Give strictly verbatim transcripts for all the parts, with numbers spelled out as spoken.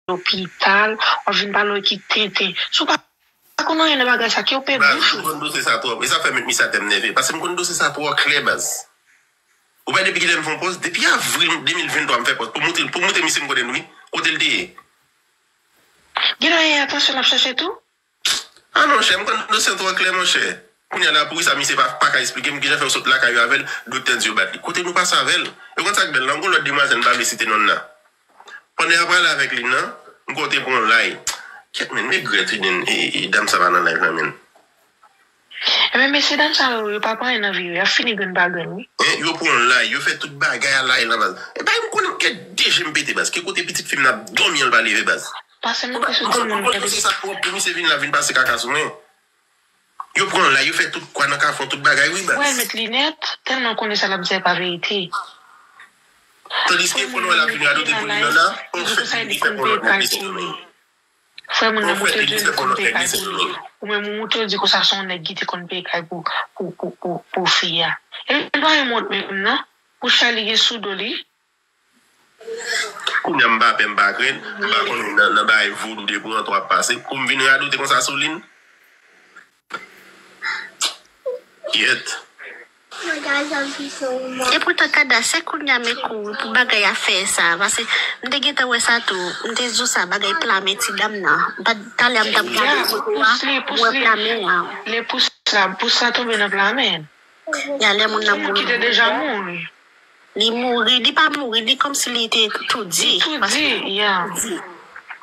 lopital, w ap vin pale w ki tenten. Si w pa konn anyen nan bagay sa, ke w pe bouch ou. M konn dosye sa twòp. E sa fè met misye a tèm nève. Paske m konn dosye sa twò klè, baz. Ou pa depi kilè m fè yon pòs? Depi avril de mil venntwa m fè pòs. Pou montre, pou montre misye m kote l wi. Kote l te ye? Gen anyen atansyon l ap chache tou? Ah monchè, m konn dosye twò klè, monchè. Kounye a la, poukisa misye pa, pa ka esplike m kijan fè yo sot lakay yo avè l, doktè di yo bat li. Kote nou pase avè l? Yo konn sa k bèl la, yon lòt demwazèl, m pa vle site non l la. Pandan y ap pale avèk li nan, m kote pran lay. Kèt, men, regrèt wi, men, e, e, dam sa pa nan live la, men. Ebyen, mesye dam sa yo, yo pa pran anyen nan vi yo, y ap fini grenn pa grenn, wi. Hein, yo pran lay, yo fè tout bagay a lay lan, baz. E bay m konnen ke de je m pete, baz. Ke kote pitit fi m nan ap dòmi an l pa leve, baz. Pase m ki sou timoun. Mwen se sa pou, pou misye vin la, vin pase kaka sou mwen. Yo pran lay, yo fè tout kwa nan kafon, tout bagay, wi, baz. Wè, l met linèt, tèlman l konnen sa l ap di a pa verite. Tandiske konnen l ap vin radote pou li nan la, on fè li fè pran lòt nèg li se. Frè moun nan montre w di li konn peye kay pou li. Ou menm ou montre w di konsa se yon nèg ki te konn peye kay pou, pou, pou, pou, pou fi a. Epi l pa yon mòd menm non. Pou chay li gen sou do li. Kounye a m pa pè, m pa krent, m pa konnen nan, nan bagay vodou de pran twa pase. Pou m vin radote konsa sou li. Kyèt. E poutan Kada, se kounye a m kouri pou bagay afè sa. Paske m te gentan wè sa tou. M te di w sa, bagay pla men ti dam nan. M pa t, talè a m t ap gade foto a, m wè pla men an. Li pous la, pous la tonbe nan pla men. Ya lè moun nan mouri. Ki te deja mouri. Li mouri, li pa mouri, li kòmsi li te toudi. Li toudi, ya.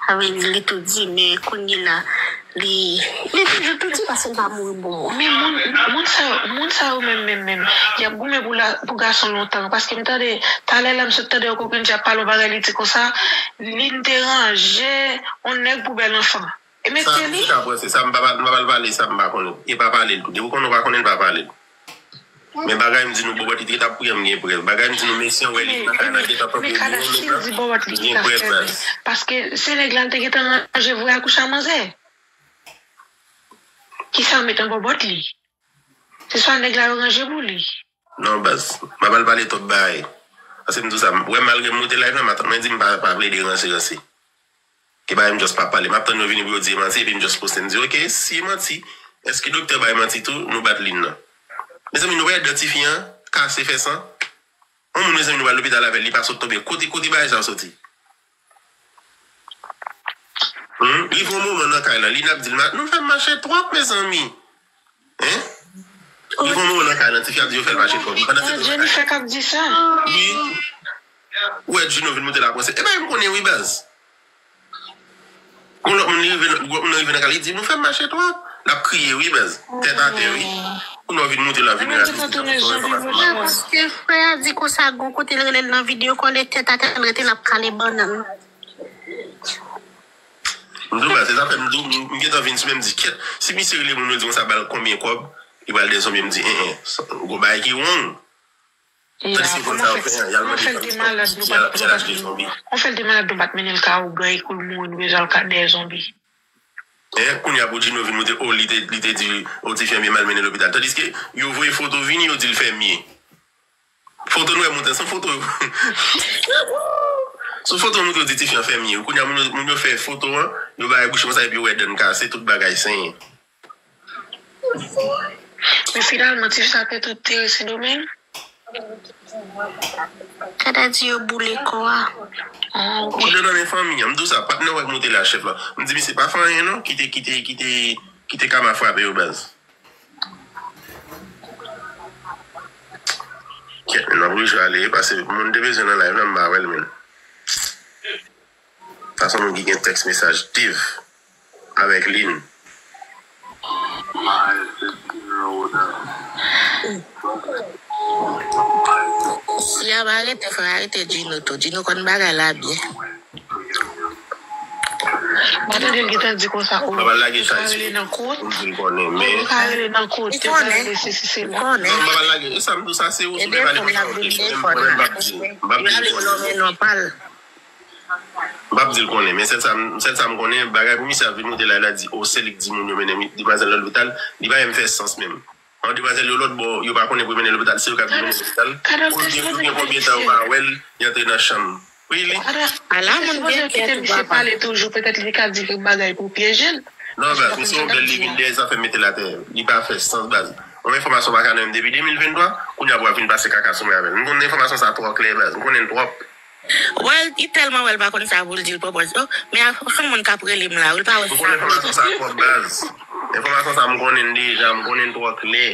Sa vle di li toudi, men kounye la, li, li toujou toudi paske l pa mouri bon. Men moun, moun sa yo, moun sa yo menm, menm, menm, y ap goumen pou la, pou gason lontan. Paske m tande, talè la, m sot tande yon kokenn di ap pale yon bagay, li di konsa, li te ranje yon nèg pou bèl anfan. E mete li. Sa, m pa, m pa pral pale sa, m pa konnen. E pa pale l tou. Depi w konnen w pa konnen, pa pale l. Men bagay m di nou, Bòbòt li te t ap priye, m gen prèv. Bagay m di nou, mesye an wè li nan kay la, li te t ap priye, men si l di Bòbòt li ki ta fè l. Paske se nèg la, l te gentan ranje vre akouche a manzè. Kisa l met nan bòbòt li? Se swa nèg la yo ranje pou li. Non, baz. M pa pral pale twòp bagay. Paske m di w sa, m, wè malgre m moute live la, matant mwen di m pa, pa plede ranse, ranse. E bagay m just pa pale. M ap tann yo vini pou yo di e manti, epi m just poste, m di, oke, si e manti, èske doktè bay manti tou, nou bat lin nan. Mezanmi, nou wè dan tifi an kase fè san? On moun, mezanmi, nou al lopital avè l, li pa sot tonbe. Kote, kote bagay sa yo soti? Hmm? Rive yon moman nan kay la, Lina ap di l, nou fè m mache twòp, mezanmi. Hein? Li gon moun nan kay lan, tifi ap di yo fè l mache twòp. Pandan se Jennifer k ap di sa. Wi. Ou wè Gino vin moute la pran se. E bagay m konnen wi baz. Gon lòt moun li rive, lòt moun nan rive nan kay li di nou fè m mache twòp. L ap kriye wi baz. Tèt atè wi. Kounye a w vin moute la vin radote. Paske frè a di konsa gon kote l rele l nan videyo kòl e tèt atè l rete l ap kale bannann. M di w baz, se sa fè m di w, m, m gentan vin sou men m di, kèt, si misye rele moun yo di konsa ba l konbyen kòb, li pral dèzonbye, m di, en, en, gwo bagay ki wrong. Tandiske konn sa yo fè an, y al mande fanmi, y al, y al achte zonbi. On fè l te malad, nou pa t mennen l ka ougan e kou l mouri, nou bezwen al ka dèyè zonbi. En, kounye a pou Gino vin moute, o, li te, li te di, o, tifi an byen mal mennen lopital. Tandiske, yo voye foto vini, yo di l fè mye. Foto nou wè monte, se foto. Se foto monte yo di tifi an fè mye. Kounye a moun yo, moun yo fè foto an, yo bay bouch konsa epi yo wè dan kase, tout bagay senyen. Men finalman, tifi sa fè tout tere Sendomeng. Kada di yo boule kò a. Ah, ok. Kote nan men fanmi an, m di w sa, patnè w ak monte la chèf la. M di misye pa fè anyen non, kite, kite, kite, kite kama frape yo baz. Kèt, men n ap rejwe ale, paske moun te bezwen nan live la, m pa wè l menm. Sa se yon moun ki gen tèks mesaj Dave avèk Lynn. Si y ap arete, fò arete Gino tou. Gino konn bagay la byen. M pa tande l gentan di konsa, o, yo ka rele nan kot, o, yo ka rele nan kot, yo ka rele sesi, sela. Non, m pa pral lage. E sa m di w sa, se ou sou pale pa sa w te konnen. Mwen menm m p ap di l. M p ap di l konnen. M p ap di l konnen, men sèl sa, sèl sa m konnen, bagay pou misye ap vin moute la, l a di, o, se li k di moun yo mennen demwazèl nan lopital, li pa menm fè sans menm. An demwazèl yo lòt bò, yo pa konnen pou yo mennen lopital, se yo k ap vin mennen lopital. Pou yo gen, yo gen konbyen tan yo pa wè l, li antre nan chanm. Really? Ala moun gen kè tou, papa. Pale toujou, petèt li ka di kèk bagay pou pyeje l. Non, baz, misye yon bèl, li vin dèyè zafè mete l atè. Li pa fè sans, baz. Yon enfòmasyon pa ka nan menm depi de mil venntwa, kounye a pou ap vin pase kaka sou mwen avè l. M konn enfòmasyon sa twò klè, baz. M konnen l twòp. Well, li tèlman wè l pa konn sa pou l di l pwopòz. Oh, men a, se yon moun k ap rele m la, wi, l pa wè sa. M konn enfòmasyon sa twòp, baz. Enfòmasyon sa m konnen l deja, m konnen l twò klè.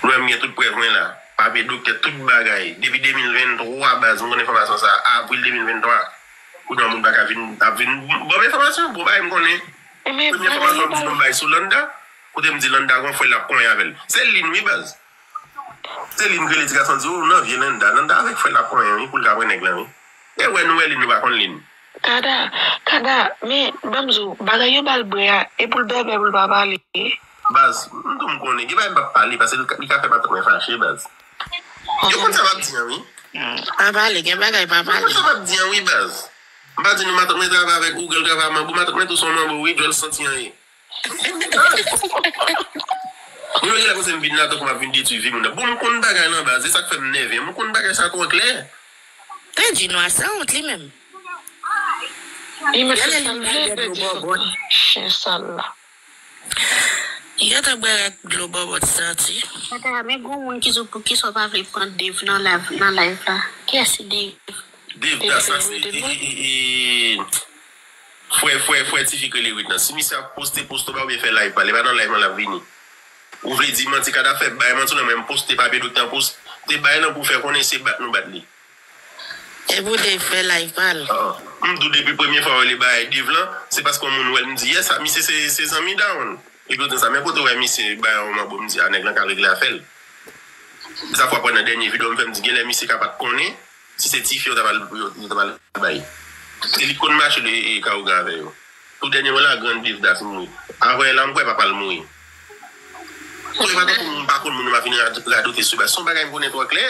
Nou wè m gen tout prèv mwen la. Papye, doktè, tout bagay. Depi de mil venntwa, baz, m konn enfòmasyon sa. Avril de mil venntwa. Kounye a moun pa ka vin, ap vin ban m enfòmasyon, bon bagay m konnen. Premye enfòmasyon m di nou bay sou Landa, kote m di Landa gon frè l ap konyen avè l. Se Lin wi, baz. Se Lin k rele ti gason di, oh, nan vye Landa. Landa avèk frè l ap konyen wi, pou l ka pran nèg lan wi. E wè nou wè Lin, nou pa konn Lin. Kada, Kada, men, ban m di w, bagay yo ba l bwè a, e pou l bèbè, pou l pa pale. Baz, m tou m konnen, gen bagay m p ap pale, paske li ka, li ka fè matant mwen fache, baz. Yo konn sa m ap di an, wi. Pa pale, gen bagay pa pale. Yo konn sa m ap di an, wi, baz. M pa di nou matant mwen travay avèk Google, travay manbo, matant mwen tou se yon manbo, wi, djòl santi an ye. Moun yo genlè panse m vin la tankou m ap vin detwi vi moun nan. Bon, m konn bagay lan, baz, e sa k fè m nève. M konn bagay sa twò klè. Te di nou a sanwont li menm. Li met fè sa l vle, te di chen sal la. Yo ta bwè dlo bòbòt santi. Tata, men gon moun ki sou, ki sou pa vle pran Dave nan live, nan live la. Kiyès se Dave? Dave, da sa se, e, e, e, e, frè, frè, frè tifi k rele Ruth nan. Si misye ap poste, poste ba oubyen fè live pa, li pa nan live lan l ap vini. Ou vle di manti Kada fè, bay manti nan men m poste papye doktè an poste bay nan pou fè konnen se bat nou bat li. E pou Dave fè live pa l. Ah, ah. M di w depi premye fwa w li bay Dave lan, se paske yon moun wè l m di, yes, sa, misye se, se zanmi Dawonn. Epi w di sa, men kote w wè misye bay yon manbo, m di, a, nèg lan ka regle afè l. Sa fwa pran nan dènye videyo m fè, m di, genlè misye ka pa t konnen si se tifi yo ta pral, yo, yo ta pral bay. Se li k konn mache de, e, ka ougan avè yo. Pou dènye mwen la, grann Dave da fin mouri. Avè la, m kwè papa l mouri. Kote pa tankou m pa konn moun, m ap vin rad-, radote sou baz. Se yon bagay m konnen twò klè.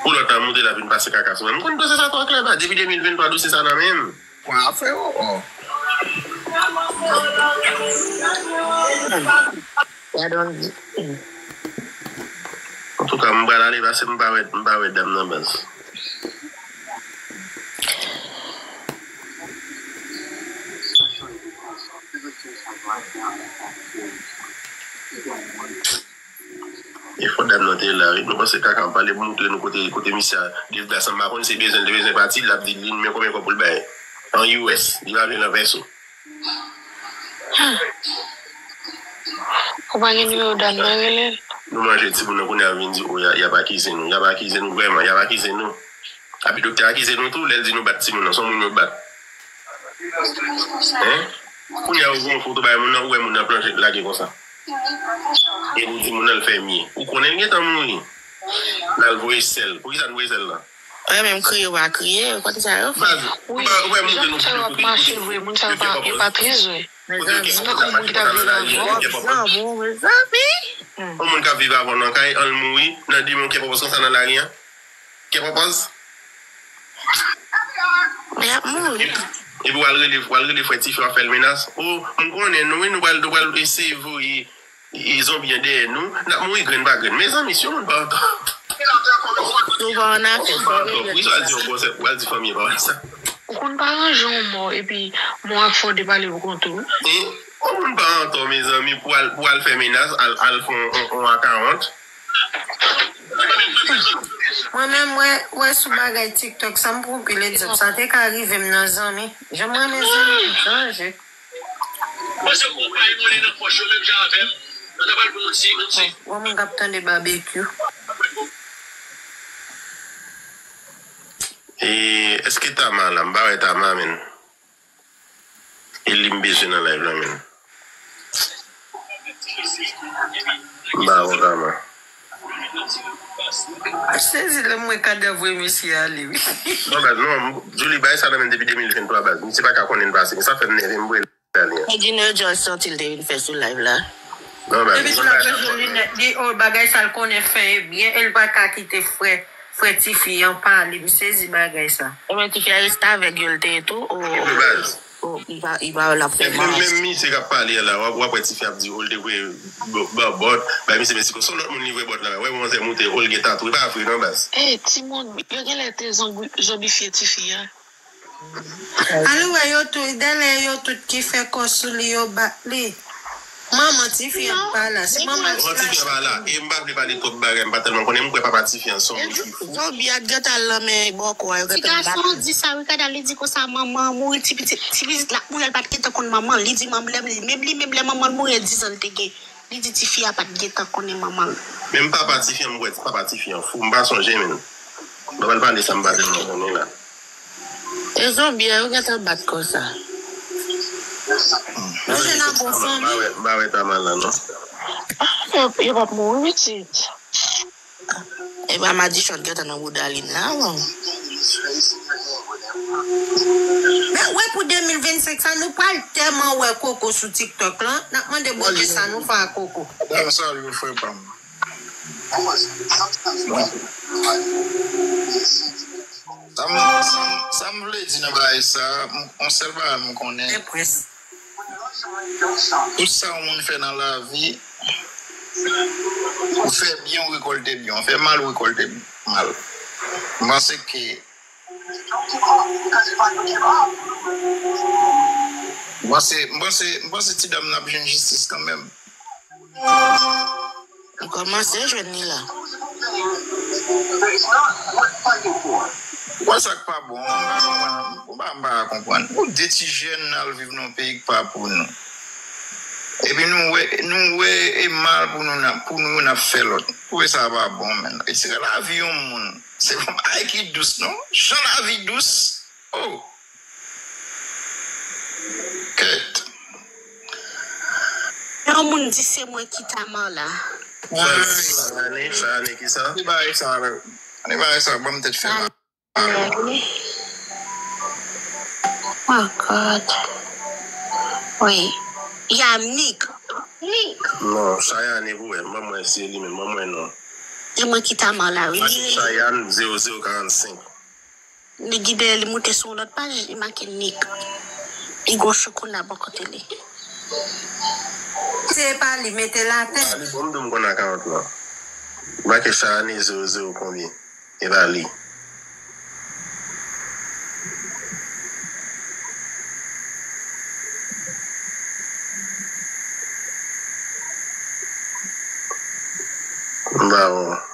Pou lòt la moute la vin pase kaka sou mwen. M konn dosye sa twò klè, baz. Depi de mil venntwa, dosye sa nan men m. Pran afè w, oh. Gade yon di. Antouka, m pral ale paske m pa wè, m pa wè dam nan, baz. E fò dam nan te la, wi. Nou panse kaka, m pale pou moutre nou kote, kote misye a, Dave da sa, m pa konn se bezwen l te bezwen pati, l ap di li, men konbyen kòb pou l bay an U S, li pa vle l an pèso. Ou pa gen nimewo dam nan, rele l. Nou manje timoun nan kounye a vin di, oh, y a, y ap akize nou. Y ap akize nou vrèman, y ap akize nou. Epi doktè akize nou tou, lè l di nou bat timoun nan, se yon moun yo bat. Hein? Kounye a ou gen yon foto bay moun nan, ou wè moun nan plonje lage konsa. Epi ou di moun nan l fèmye. Ou konnen l gentan mouri. L al voye sèl. Poukisa n voye sèl la? Mwen menm kriye, w a kriye, kote sa yo fè? Baz, wi, jan moun sa yo ap mache vre, moun sa yo pa, yo pa tris vre. Se pa konn moun ki ta viv avè w. Zanmi, mezanmi. Yon moun k ap viv avè w nan kay, an l mouri, nan demen, w kè pòpòz konsa nan lari an? Kè pòpòz? Men y ap mouri. Epi w al rele, w al rele frè tifi w ap fè l menas. O, m konnen nou, wi, nou pral, nou pral eseye voye E zonbi an dèyè nou, n ap mouri grenn pa grenn. Mezanmi, si yon moun pa an tò. Si w pa an afè, w pa an tò. Wi, sa di yon konsèp, w al di fanmi pa wè sa. Ou konn pa ranje yon mò, epi mò a fè w depale pou kont ou. E, yon moun pa an tò, mezanmi, pou al, pou al fè menas, al, al fè yon, yon, yon akawont. Mwen menm, mwen, mwen sou bagay TikTok, sa m pran pil egzanp. Sa te ka rive m nan zanmi. Jan m renmen zanmi, m chanje. Mwen se konpay mwen li nan pòch yo menm jan avè m. Mwen ta pral pran yon ti, yon ti. Bon, bon, moun k ap tande babekyou. E, èske Tama la? M pa wè Tama, menn. E li m bezwen nan live la, menn. M pa wè Tama. M sezi lè m wè kadav misye ale, wi. Non, baz, non, Julie, bay sa nan men depi de mil venntwa, baz. Misye pa ka konnen l pase, men sa fè m nève, m voye l ale. Sa di nou yo djòl santi l te vin fè sou live la. Non, baz, epi si l ap jwe linèt li, o, bagay sa l konnen fè e byen, e l pa ka kite frè, frè tifi an pale. M sezi bagay sa. Ebyen, tifi a restavèg yo l te ye tou, o. Epi baz, Li pa, li pa wè l ap fè mal. Menm misye k ap pale a la, w ap, w ap wè tifi ap di, oh, l te voye bòt, bay misye mesi. Se yon lòt moun li voye bòt la. Wè manzè moute, oh, l gen tatouaj. E pa vre non, baz. Ey, timoun, yo genlè te zonbi-, zonbifye tifi a. Alò, wè yo tou, dèlè yo tout ki fè kò sou li, yo bat li. Manman tifi an pa la, se manman tifi an pa la. E m pa vle pale twòp bagay, m pa tèlman konnen, m kwè papa tifi an se yon moun ki fou. Zonbi a t gentan al nan men bòkò a, yo gentan bat li. Ti gason an di sa, wi, gad, li di konsa, manman an mouri, ti pitit, ti pitit la mouri, l pa t gentan konn manman l. Li di manman l, menm li, menm lè manman l mouri, diz an l te gen. Li di tifi a pa t gentan konnen manman l. Menm papa tifi an, m kwè papa tifi an fou, m pa sonje menm. M pa pral pale sa m pa tèlman konnen la. E zonbi a, yo gentan bat konsa. Yo jwenn nan bon fanmi. M pa wè, m pa wè Tamala non. Ah, yo, yo p ap mouri pitit. E pa madichon gentan nan bouda li la, bon. Men wè pou de mil vennsenk sa, nou pral tèlman wè koko sou TikTok lan. N ap mande Bondye sa nou fè ak koko. Bon, salut, frè pa m. Sa m, sa m, sa m vle di nan bagay sa, m, yon sèl bagay m konnen. Tout sa yon moun fè nan lavi, ou fè byen, ou rekòlte byen, ou fè mal, ou rekòlte mal. M panse ke M panse, m panse, m panse ti dam nan ap jwenn jistis kanmenm. Ou kòmanse jwenn li la. Ou wè sa k pa bon, m pa konprann, m pa, m pa konprann. Pou de ti jèn al viv nan yon peyi k pa pou nou. Epi nou wè, nou wè e mal pou nou, n ap, pou nou, n ap fè lòt. Ou wè sa pa bon, menn. E se lavi yon moun. Se pa bagay ki dous, non. Jan lavi dous. Oh! Kèt. Yon moun di se mwen ki Tamala. Sa, sa ane, sa ane ki sa? Li bagay sa, li bagay sa, ban m tèt fè mal. Oh God. Wi. Yannick. Nick. Non, Chayane pou wè. Ban mwen se li menm, ban mwen non. E mwen ki Tamala, wi. Chayane zewo zewo karannsenk. Li gide, li moute sou yon lòt paj, li make Nick. Li gon chokola bò kote li. Se pa li, mete l atè. Ah, li bon, m di w m konn akawont lan. Make Chayane zewo zewo konbyen? E pa li. M pa wè.